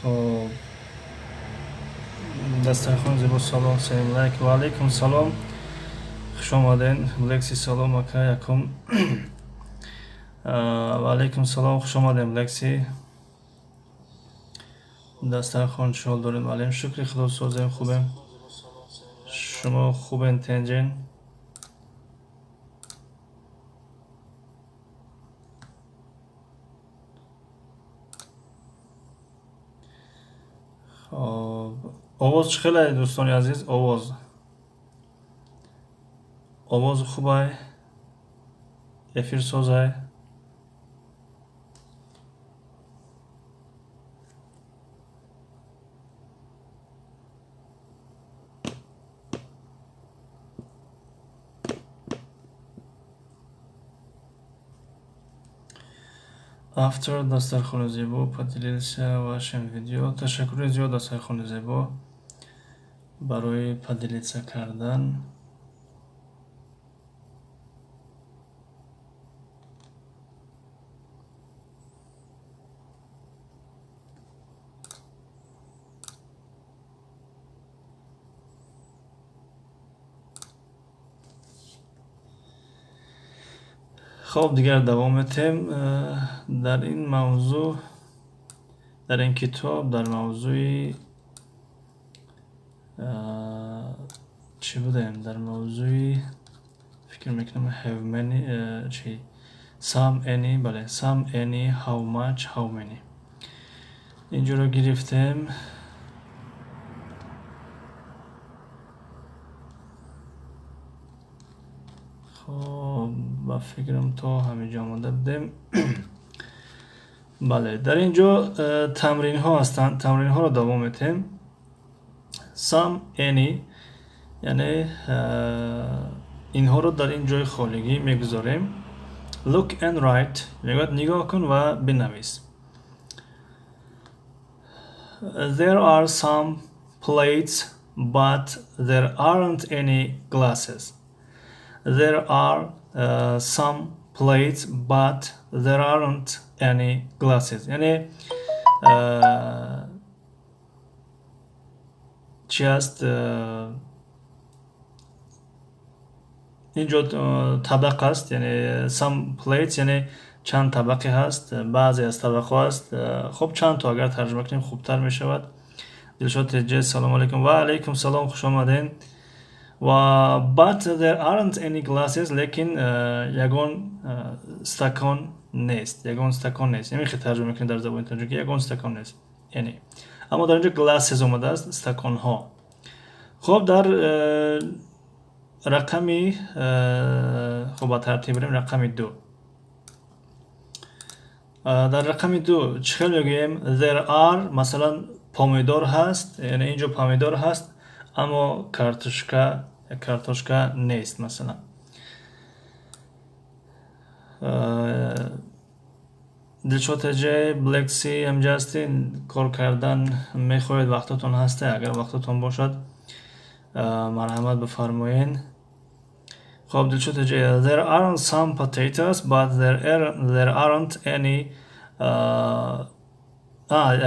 Хоб, дастархони зебо, салом, сем лайк. Ва алайкум салом, хуш омаден. Лекси, салом, ака якум. Ва алайкум салом, хуш омадем, Лекси. Дастархон чӣ ҳол дорем? Алем, шукри Худо, созем, хубем. Шумо хубен, тенҷен? Хоб, овоз чӣ хеле, дӯстони азиз? Овоз хубай, эфир созай? Автор дастархони зебо поделился вашим видео. Ташаккури зиёд, дастархони зебо, барои поделиться кардан. Хоб, дигар давом метем дар ин мавзӯъ, дар ин китоб, дар мавзӯи чӣ будем? Дар мавзӯи, фикр мекунам, have many, чи, some, any. Бале, some, any, how much, how many. Инҷоро гирифтем. Хоб, ба фикрам, то ҳаминҷо омода будем. Бале, дар ин ҷо тамринҳо ҳастанд, тамринҳоро давом метем. Some, any, яъне инҳоро дар ин ҷои холигӣ мегузорем. Look and write мегӯяд, нигоҳ кун ва бинавис. There are some plates, but there aren't any glasses. There are some plates, but there aren't any glasses. Яъне чӣ аст инҷо? Табақ аст, яъне some plates, яъне чанд табақе ҳаст, баъзе аз табақҳо аст. Хоб, чанд то агар тарҷума кунем, хубтар мешавад. Дилшод Теҷе, салому алайкум. Ва алайкум салом, хуш омаден. Ва but there aren't any glasses, лекин ягон стакон нест, ягон стакон нест. Ҳамин хел тарҷума мекунем дар забони тоҷикӣ, ягон стакон нест, яъне. Аммо дар инҷо glasses омадааст, стаконҳо. Хоб, дар рақами, хоб, ба тартиб бирем, рақами 2. Дар рақами 2 чӣ хел мегӯем? There are, масалан, помидор ҳаст, яъне инҷо помидор ҳаст, аммо картошка нест, масалан. Дилшод Теҷе, Блекси, ҳамҷа ҳастин? Кор кардан мехоҳед? Вақтотон ҳаста? Агар вақтотон бошад, марҳамат, бифармоед. Хоб, Дилшод Теҷе, there aren't some potatoes, but there aren't any,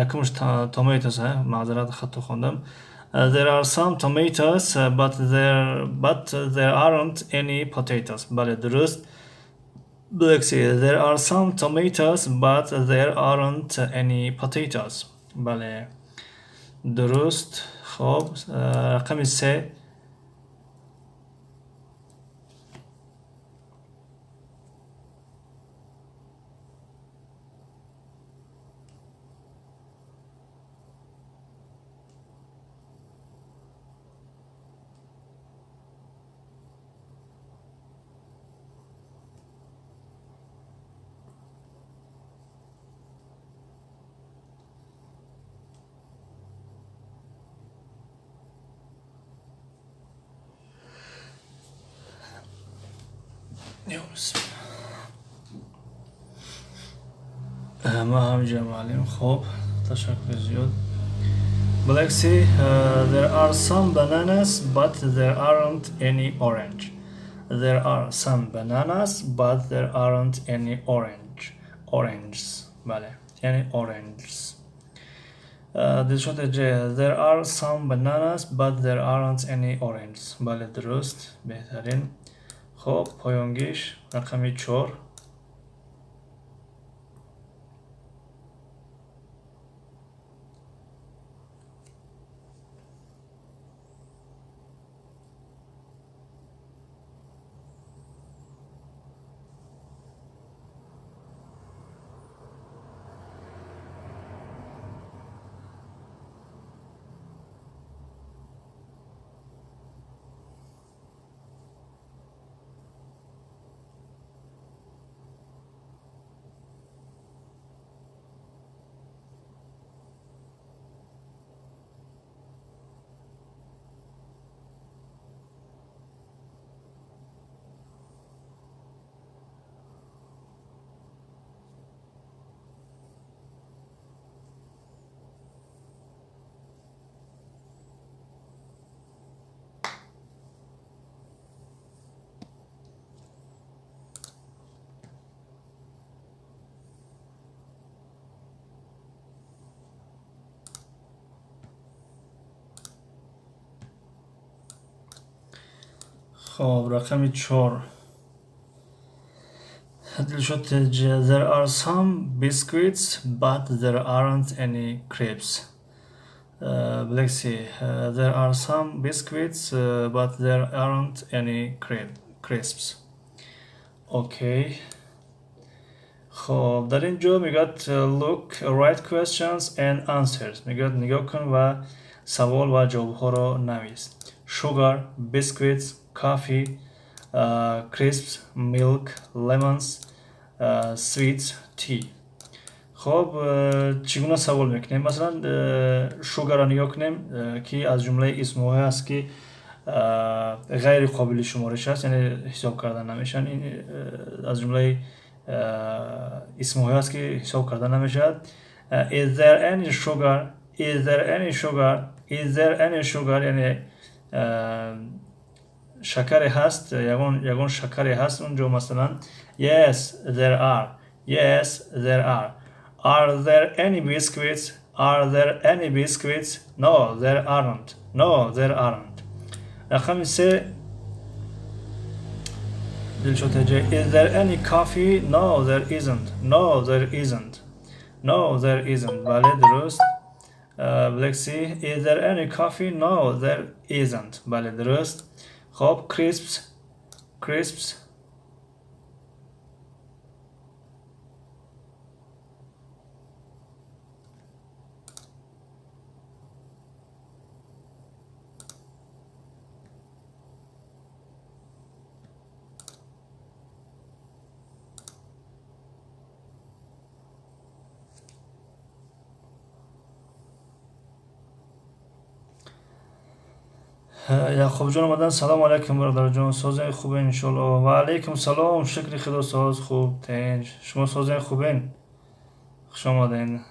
якумш tomatoes, маъзарат, хато хондам. There are some tomatoes, but there aren't any potatoes. Бале, дуруст. Black. There are some tomatoes, but there aren't any potatoes. Бале, дуруст. Хоб, рақами 3. Ма ҳамҷа муаллим. Хоб, ташаккури зиёд. Black Sea, there are some bananas, but there aren't any orange. There are some bananas, but there aren't any orange. Oranges. Бале, яъне oranges. Дилшод J, there are some bananas but there aren't any oranges. Бале, дуруст, беҳтарин. Хуб, поёнгиш рақами 4. خب، رقم 4. Dilshod J, there are some biscuits but there aren't any crepes. Black Sea, there are some biscuits but there aren't any crisps. Okay. خب، در اینجا میگه look, write questions and answers. میگه نگاه کن و سوال و جواب رو نویس. Sugar, biscuits, coffee, crisps, milk, lemons, sweets, tea. خب، چگونه سوال میکنیم؟ مثلا sugar را نگاه کنیم که از جمله اسم‌های است که غیر قابل شمارش است، یعنی حساب کردن نمیشن. این از جمله اسم‌های است که حساب کردن نمیشد. Is there any sugar? Is there any sugar? Is there any sugar? یعنی شکری هست، یگان شکری هست اونجا. مثلا yes there are, yes there are. Are there any biscuits? Are there any biscuits? No there aren't, no there aren't. رقم 3، دلشاد J, is there any coffee? No there isn't, no there isn't, no there isn't. بله، درست. Black Sea, is there any coffee? No there isn't. بله، درست. خب، crisps, crisps. یعقوب جان آمدن. سلام علیکم برادر جان، سازین خوبه انشالله؟ و علیکم سلام، شکر خدا ساز خوب تنج. شما سازین خوبین؟ خوش آمدین.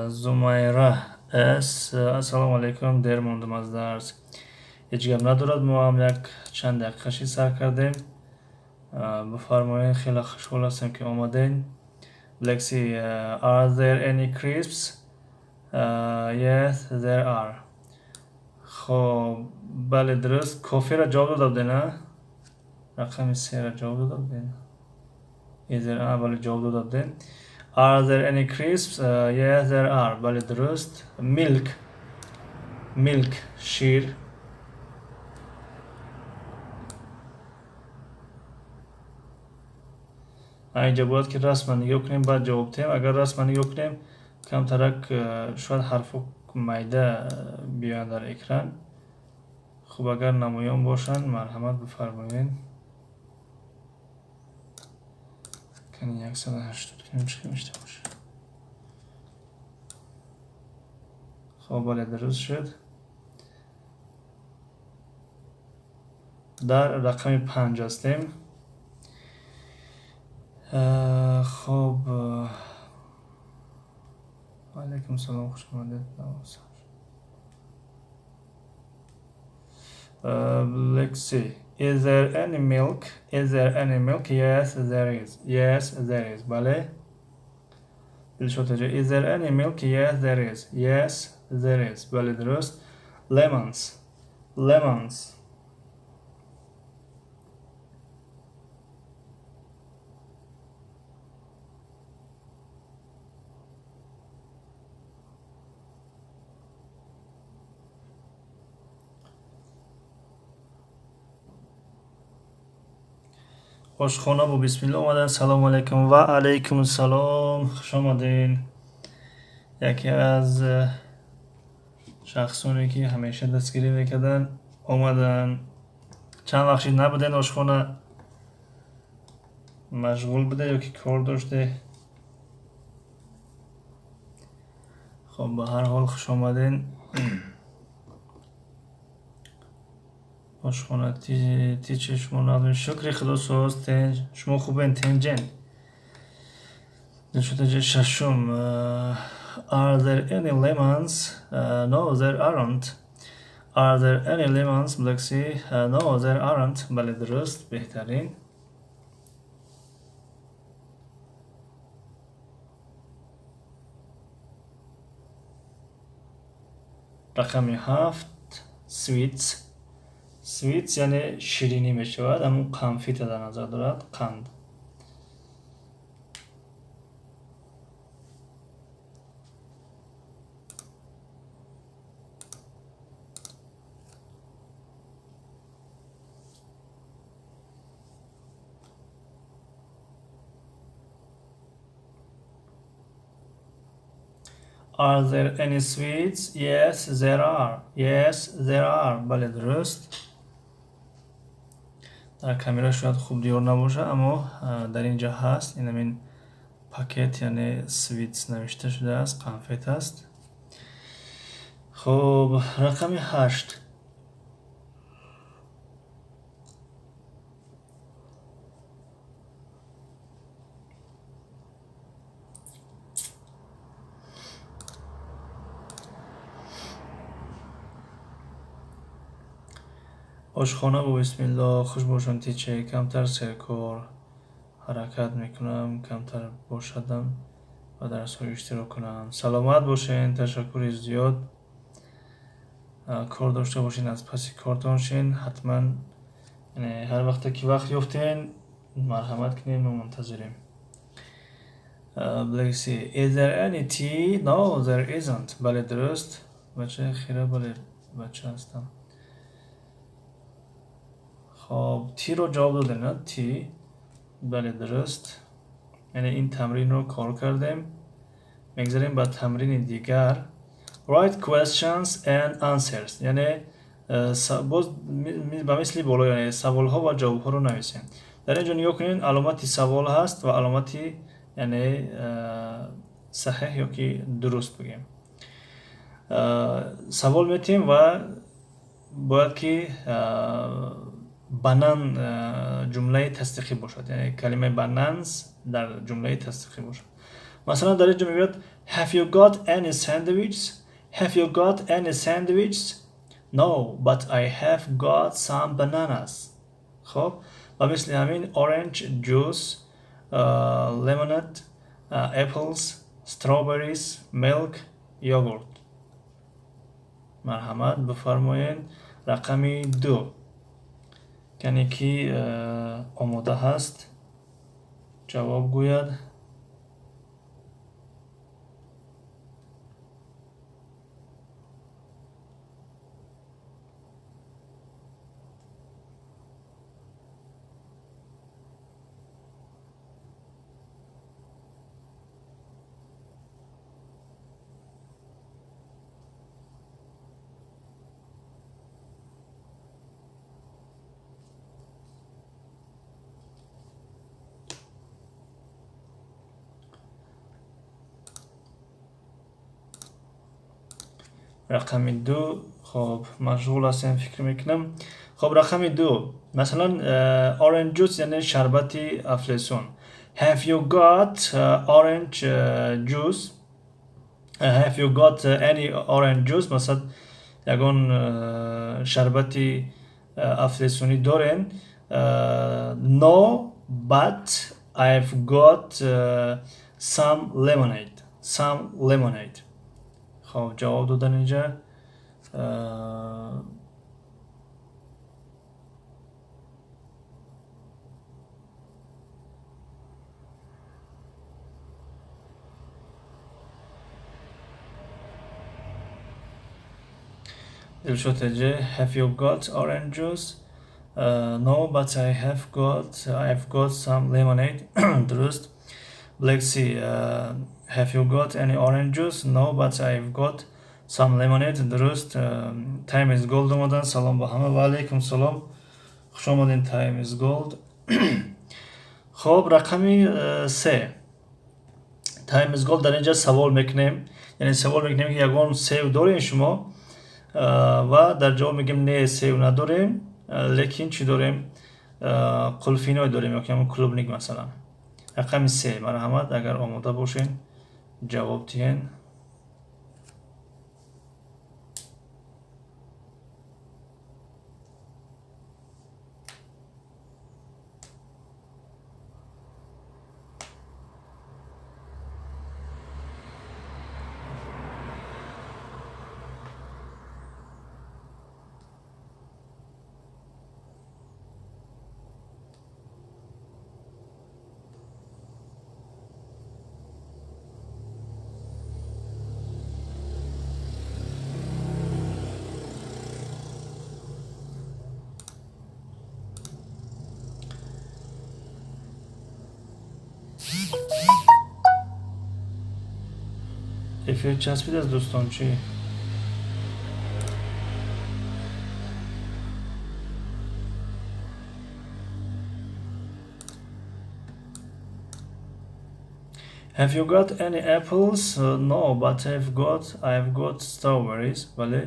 زمیره اس، السلام علیکم، دیر موندم از درس. هیچ گپ ندارد، ما هم یک چند دقیقه سر کردیم. بفرمایید، خیلی خوشحال هستم که آمدین. Black Sea, are there any crisps? Yes there are. خب، بله، درست. coffee را جواب داده بودین؟ نه، رقم 3 را جواب داده بودین. Is there, بله، جواب داده بودین. Are there any crisps? Yes there are. بله، درست. Milk, milk، شیر. اینجا باید که رسما نگاه کنیم بعد جواب تیم. اگر رسما نگاه کنیم کمترک شاید حرف میده بیان در اکران. خب، اگر نمایان باشن مرحمت بفرمایین. کنی 180 کنیم چی میشته باشه. Хоб, бале, дуруст шуд. Дар рақами 5 ҳастем. Хоб, алайкум салом, хуш омадед. Let's see. Is there any milk? Is there any milk? Yes, there is. Yes, there is. Бале. Дилшод ҷо. Is there any milk? Yes, there is. Yes, there is. Бале, дуруст. Lemons. Lemons. Ошхона бо бисмилло омадан. Салому алайкум. Ва алайкум салом, хуш омадин. Яке аз шахсоне ки ҳамеша дастгирӣ мекарданд омаданд. Чанд вақт шид набуден ошхона, машғул буде ё ки кор доште? Хоб, ба ҳар ҳол хуш омаден. Ошхона тичи шумо нағз? Шукри худо, соз, тенҷ. Шумо хубен, тенҷен? Дилшодаҷа шашум. Are there any lemons? No, there aren't. Are there any lemons? Black Sea. No, there aren't. Бале, дуруст, беҳтарин. Рақами 7. Sweets. Sweets яъне ширинӣ мешавад, ҳамун қанфита дар назар дорад, қанд. Are there any sweets? Yes, there are. Yes, there are. Бале, дуруст. Дар камера шояд хуб диёр набошад, аммо дар ин ҷо ҳаст. Ин ҳамин пакет, яъне sweets навишта шудааст, конфет аст. Хоб, рақами 8. Ошхона бо бисмилло, хуш бошам тиче, камтар серкор ҳаракат мекунам, камтар бошадам ва дарсҳо иштирок кунам. Саломат бошен, ташаккури зиёд. Кор дошта бошен, аз паси кортон шен, ҳатман, яъне ҳар вақте ки вақт ёфтен, марҳамат кунед, мо мунтазирем. Black Sea. Is there any tea? No, there isn't. Бале, дуруст. Бачаи хира, бале, бача ҳастам. Хоб, tea-ро ҷавоб додем, на? Tea. Бале, дуруст. Яъне ин тамринро кор кардем. Мегзарем ба тамрини дигар. Write questions and answers. Яъне боз ба мисли боло, яъне саволҳо ва ҷавобҳоро нависем. Дар ин ҷо нигоҳ кунед, аломати савол ҳаст ва аломати, яъне саҳеҳ ё ки дуруст бигем. Савол метиҳем ва бояд ки банан ҷумлаи тасдиқӣ бошад, яъне калимаи бананс дар ҷумлаи тасдиқӣ бошад. Масалан, дар ин ҷо мегӯяд: Have you got any sandwiches? Have you got any sandwiches? No, but I have got some bananas. Хоб, ва мисли ҳамин orange juice, lemonade, apples, strawberries, milk, yogurt. Марҳамат, бифармоед. Рақами 2. Яъне ки омода ҳаст ҷавоб гӯяд. Рақами 2. Хоб, машғул ҳастем, фикр мекунам. Хоб, рақами 2. Масалан, orange juice, яъне шарбати афлесун. Have you got orange juice? Have you got any orange juice? Масалан, ягон шарбати афлесунӣ дорен? No, but I've got some lemonade. Some lemonade. Хоб, ҷавоб додан инҷа. Dilshod AJ, have you got orange juice? No, but I've got some lemonade. Дуруст. Black Sea, have you got any orange juice? No, but I've got some lemonade. Дуруст. Time is gold омадан. Салом ба ҳама. Ва алайкум салом. Хуш омадин, Time is gold. Хоб, рақами 3. Time is gold, дар инҷа савол мекунем. Яъне савол мекунем, ки ягон сев дорем шумо? Ва дар ҷавоб мегӯем, не, сев надорем, лекин чӣ дорем? Қулфиной дорем ё ки ҳамон клубника, масалан. Рақами 3, марҳамат, агар омода бошен, ҷавоб диҳен. Эфир часпид аз дӯстон, чӣ? Have you got any apples? No, but I've got strawberries. Бале.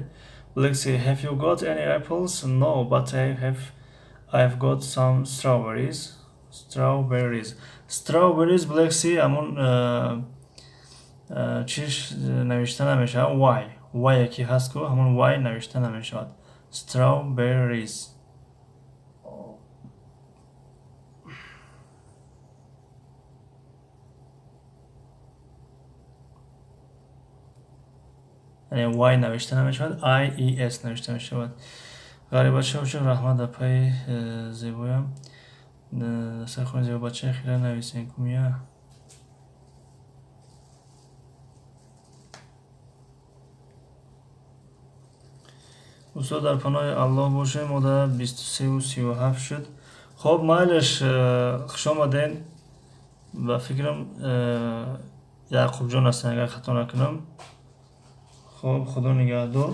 Lexi, have you got any apples? No, but I've got some strawberries. Strawberries. Strawberries, Black Sea, ҳамон чиш навишта намешавад. Y. Y ки ҳаст ку, ҳамон Y навишта намешавад. Strawberries. Яъне Y навишта намешавад, I E S навишта мешавад. Ғарибача бошад, раҳмат, апаи зебоям. Дастархони зебо, бачаи хира нависен кумия. Устод, дар паноҳи Аллоҳ бошем, мо дар 23:37 шуд. Хоб, майлаш, хуш омаден. Ба фикрам, Яъқубҷон ҳастен, агар хато накунам. Хоб, худо нигаҳдор.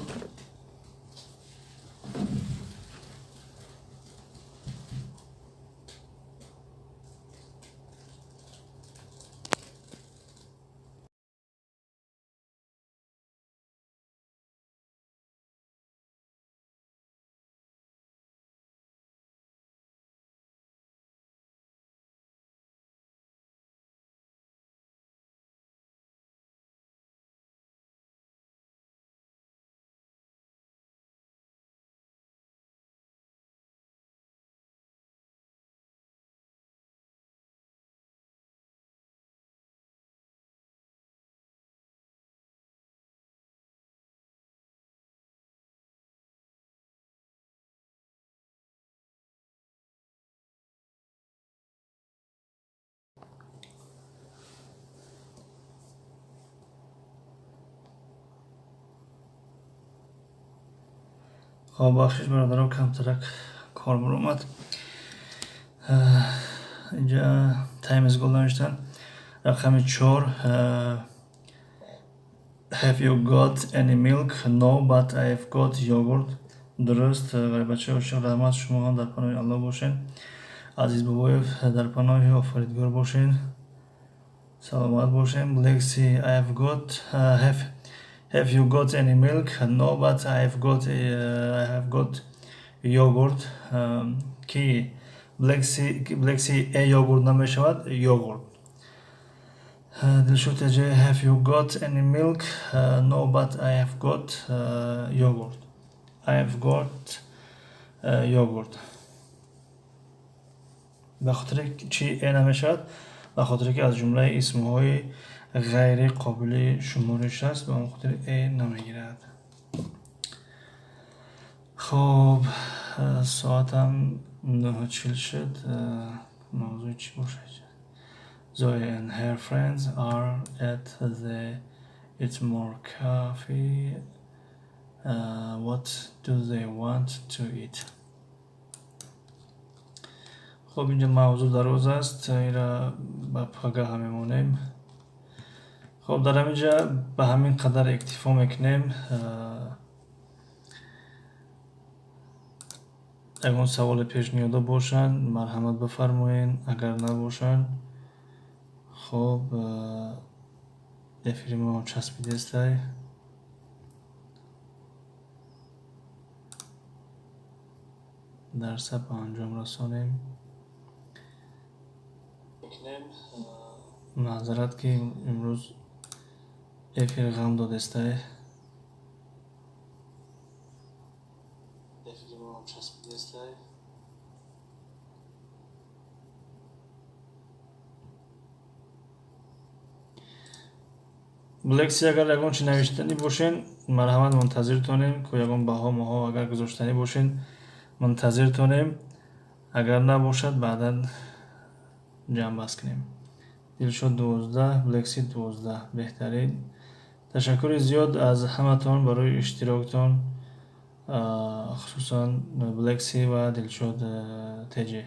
Хоб, бахшиш, бародарон, камтарак кор баромад. Инҷа Time is gold навиштан. Рақами 4. Have you got any milk? No, but I've got yogurt. Дуруст. Ғарибачаи ошиқ, раҳмат, шумо ҳам дар паноҳи Аллоҳ бошед. Азиз Бобоев, дар паноҳи Офаридгор бошед, саломат бошед. Black Sea, I've got have Have you got any milk? No, but I have got yogurt. Ки Black Sea a yogurt намешавад, yogurt. Дилшод Теҷе, have you got any milk? No, but I have got yogurt. I have got yogurt. Ба хотири чӣ a намешавад? Ба хотире ки аз ҷумлаи исмҳои ғайри қобили шумориш аст, ба он хотир a намегирад. Хоб, соатам 9:40 шуд. Мавзӯи чӣ бошад? Zoe and her friends are at the It's More Cafe. What do they want to eat? Хоб, инҷа мавзӯъ дароз аст, инра ба пагаҳ мемонем. Хоб, дар ҳамин ҷа ба ҳамин қадар иктифо мекунем. Ягон саволе пешниҳодо бошанд, марҳамат бифармоед, агар набошанд, хоб, эфири мо часпидестай. Дарса ба анҷом расонем. Маъзарат, ки имрӯз эфир ғам додестай. Эфири мо часпидестай. Блекси, агар ягон чи навиштанӣ бошен, марҳамат, мунтазиртонем, ку ягон баҳо маҳо агар гузоштанӣ бошен, мунтазиртонем. Агар набошад, баъдан ҷамъбаст кунем. Дилшод 12, Блекси 12, беҳтарин. Ташаккури зиёд аз ҳаматон барои иштироктон, хусусан Блекси ва Дилшод Теҷе.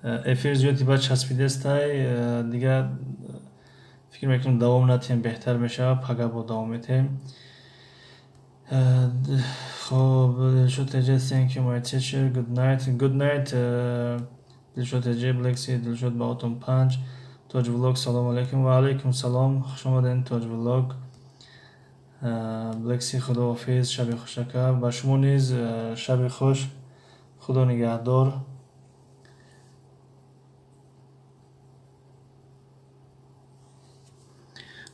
Эфир зиёди баъд часпидестай, дигар фикр мекунам, давом натиҳем, беҳтар мешавад, пага бо давом метиҳем. Хоб, Дилшод Теҷе, thank you, my teacher, good night. Good night, Дилшод Теҷе, Блекси, Дилшод, баҳотон 5. Тоҷ Влог, салому алайкум. Ва алайкум салом, хуш омадед, Тоҷ Влог. Блекси, худоҳофиз, шаби хуш, ака. Ба шумо низ шаби хуш, худо нигаҳдор.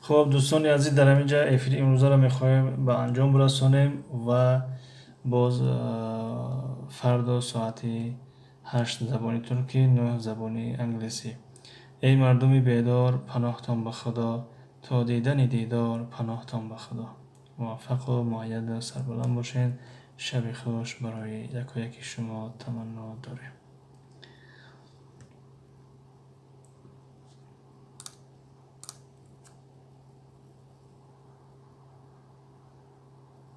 Хоб, дӯстони азиз, дар ҳамин ҷа эфири имрӯзаро мехоҳем ба анҷом расонем ва боз фардо соати 8 забони туркӣ, 9 забони англисӣ. Эй мардуми бедор, паноҳтон ба Худо, то дидани дидор, паноҳтон ба Худо. Муваффақу муайяду сарбаланд бошед. Шаби хуш барои якояки шумо таманно дорем.